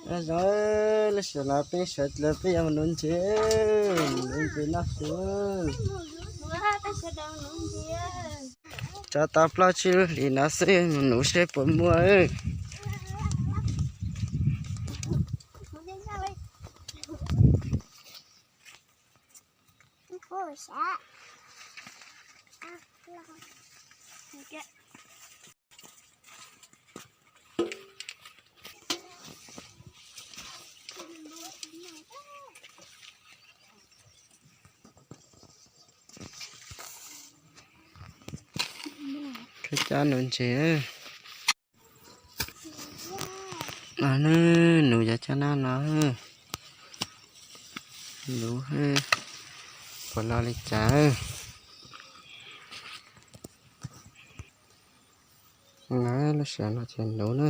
Nyob zoo, lub sij hawm no peb sawv dlawg peb yuav mus nuv ntses, nuv ntses noj su. Tso tau plaub tsib lub hlis no xwb, mus nuv seb puas muaj. Khaub cab nuv ntses. No ne, nuv cov caj nab no, nuv puas lo li cas. Lub sij hawm no ces nuv na.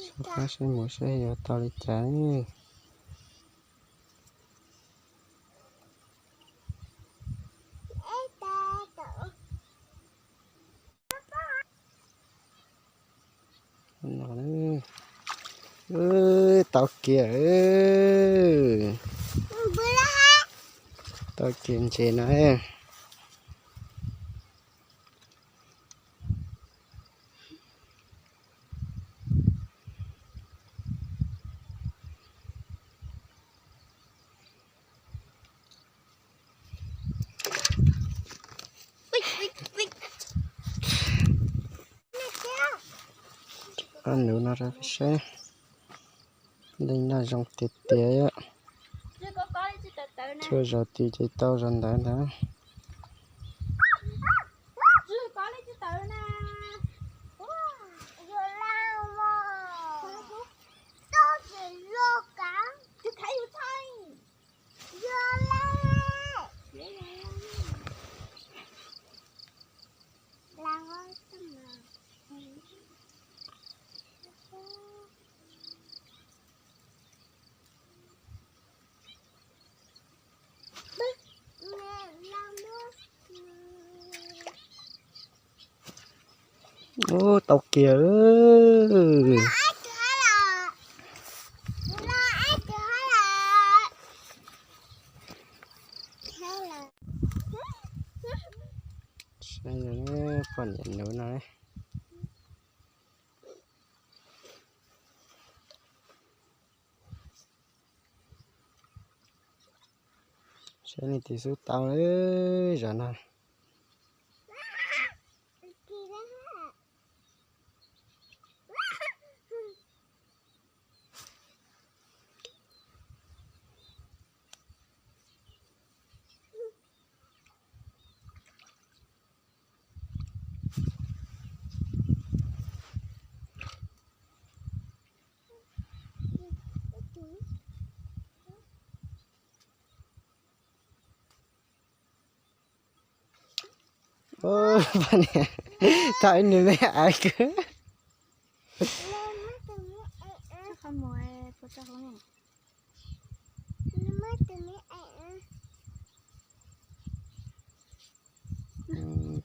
Sab qab seb mus seb yuav tau li cas. Tau kiag, tau kiag ntses no. Qab nuv no rau peb saib. Leej noj zoo tiag tiag. Txhua zaus tis ces tau zaus ntawd ntag. Ub, tau kiag. Saib poj niam nuv no. Saib leej twg xub tau lawm zaum no. Poj niam, tau ib nws me aiv kawg.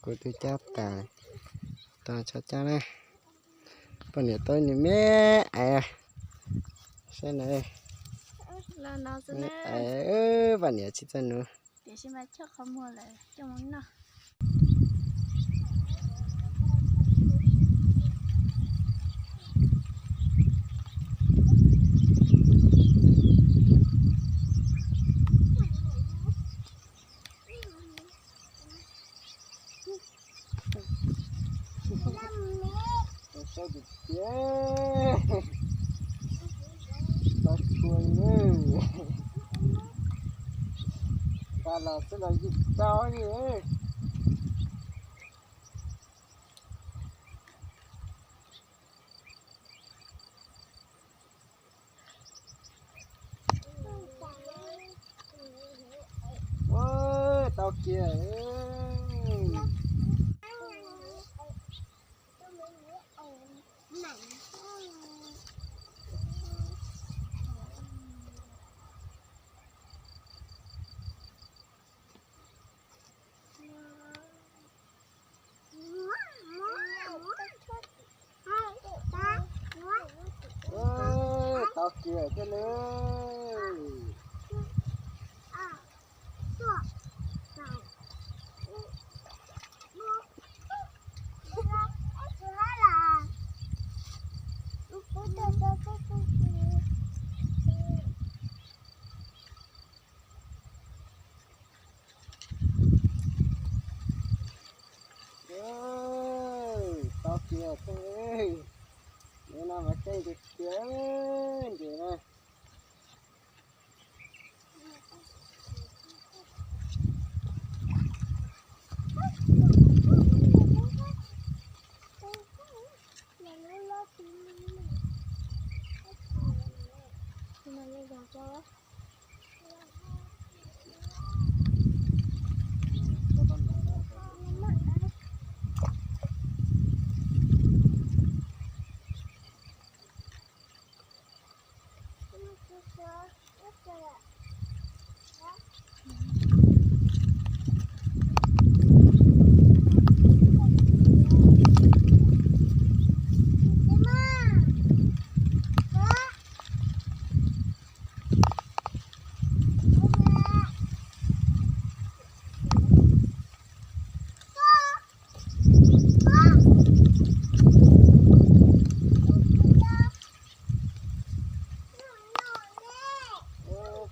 Kuv twb cab tas, tas tso cab na. Poj niam tau ib nws me aiv. Saib na. Poj niam tsis txawj nuv. Saib tiag tiag. Tau tshua li. Tau los xwb los yug tau li. Ua, tau kiag. Kiag thiab lawm. Tau kiag thiab. Nim no mas keej tiag tiag ntses na.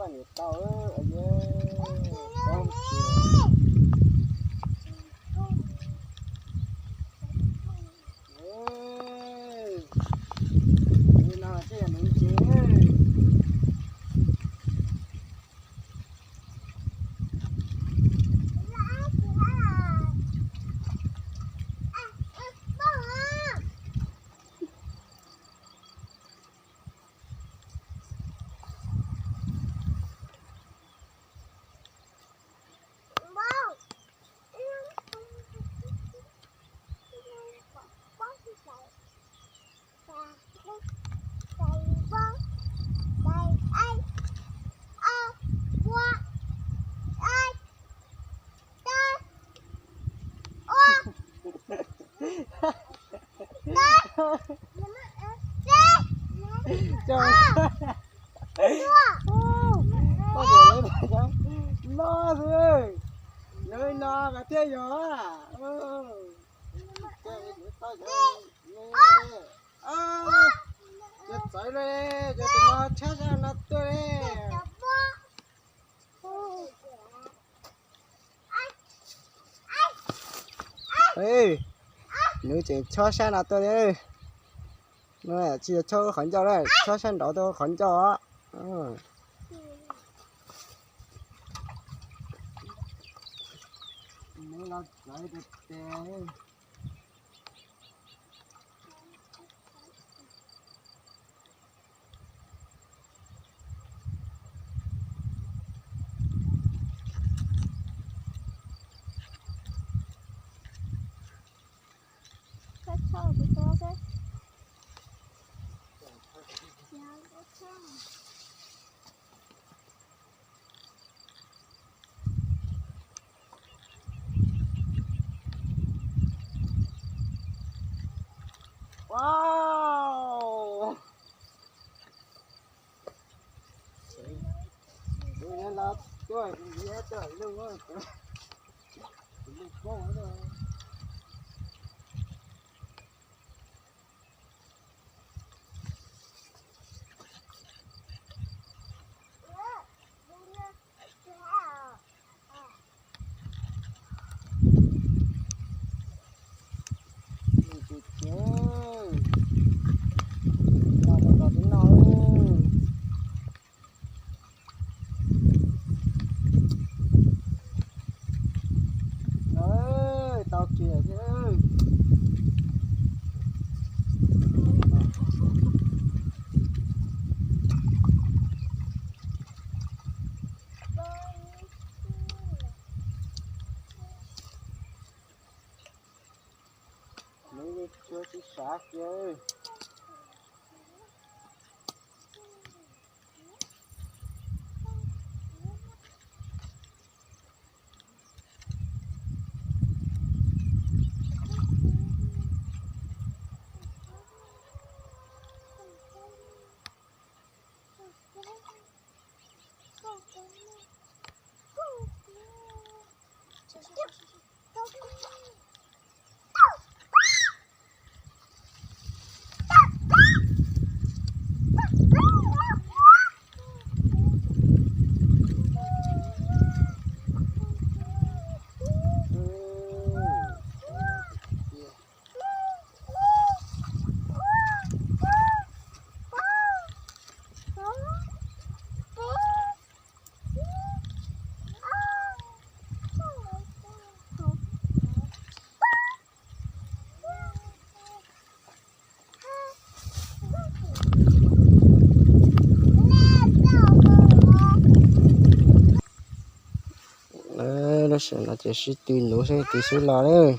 Poj niam tau, no thiaj yog nuv ntses. No xwb, no no mas thiaj yog. Cov txawv li, cov tus no tshab sab no tuaj li. Nws tseem chob sab no tuaj li. No tsis yog chob qhov ncauj na, chob sab nraud tuaj qhov ncauj os. Wow. Kuv yuav los tuaj, kuv yuav tuaj lub, kuv lub koob lawm. Tau kiag thiab. Nws tsis sav kiag. Tab sis no ces sib tw nuv seb twg xub los lawm.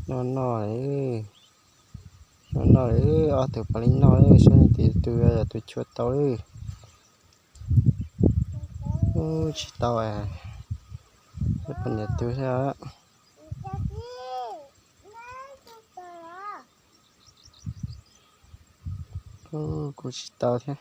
Noj noj, noj noj, ob tug puav leej noj, saib tus twg yog tus chua tau. Ub, tsis tau, poj niam tus thiab. Ub, kuj tsis tau thiab.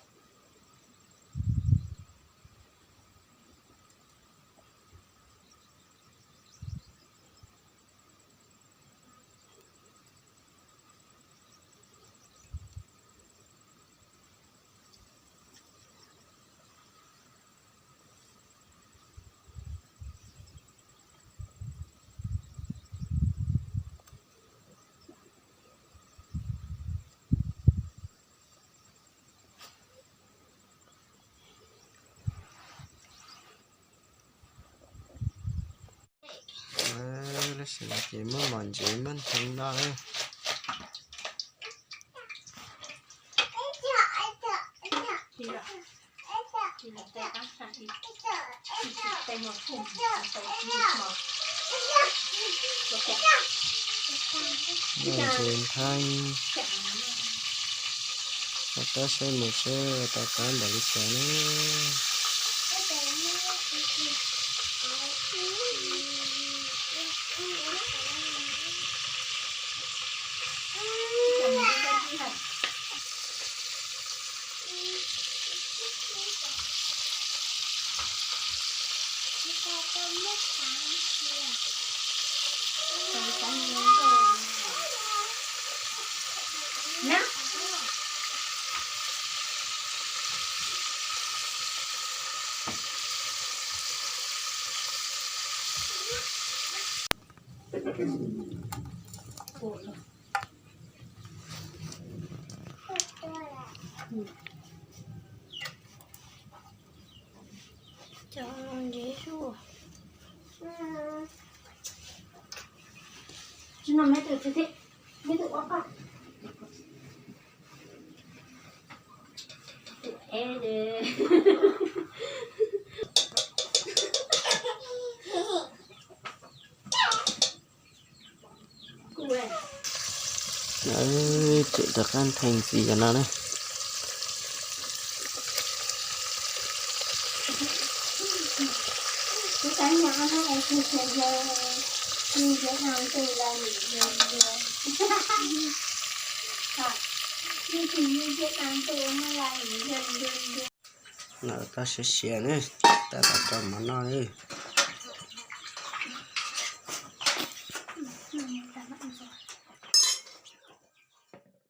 Lub sij hawm no ces muab mos ntsev muab nthee noj lawm. Mos ntsev nthee, rov qab saib mus seb tau qab npaum li cas na. Cov ntsev zuj. Tsis no me tus tsis thiab, me tus ua paj. Ces rov qab nthee ntxiv cov no na. Lawm tau siav siav na, tab tom rau mov noj li.